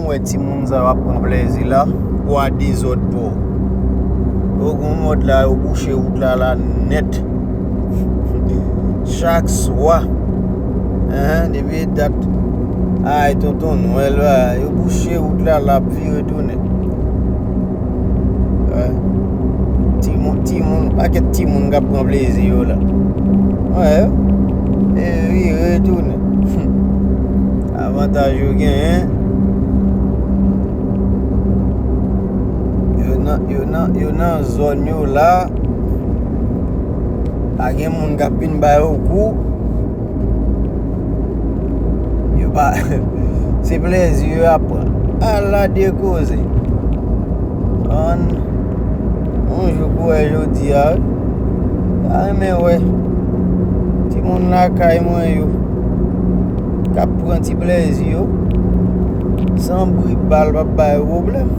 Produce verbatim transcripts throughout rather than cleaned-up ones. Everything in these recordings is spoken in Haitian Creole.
Wè timoun sa yo ap pran plèzi la, ou a dezòd pa w. Yo gon mòd la, yo bouche wout la la nèt. Chak swa. Hein, depi dat. Ay, tonton Nwèl, yo bouche wout la, l ap vire tounen. Timoun, timoun, pakèt timoun k ap pran plezi yo la. Wè, e vire tounen. Avantaj yo genyen. Yo nan, yo nan, yo nan zòn yo la. Pa gen moun k ap vin ba yo kou. Yo pa, se plezi yo ap pran. Ala de koze. An, yon jou kou wè jodi a, wi. Pa renmen wè timoun lakay mwen yo k ap pran ti plezi yo. San bri bal p ap ba yo pwoblèm.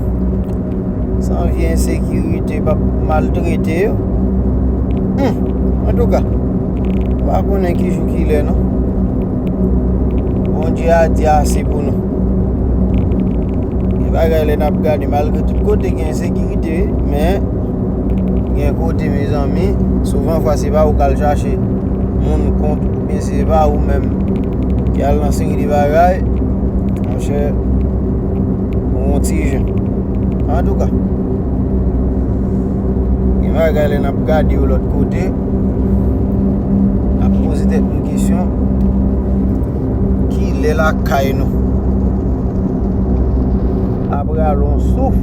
San vye ensekirite p ap maltrete yo. Hmm, antouka, pa konnen ki jou ki lè non. Bondye a di ase pou nou. Gen bagay lè n ap gade, malgre tout kote gen ensekirite, men gen kote, mezanmi, souvan fwa se pa ou k al chache moun kont, oubyen se pa ou menm ki al nan seri de bagay, monchè, ou yon ti jan. Antouka, gen bagay lè n ap gade yo lòt kote, n ap poze tèt nou kesyon, ki lè lakay nou ap rale yon souf?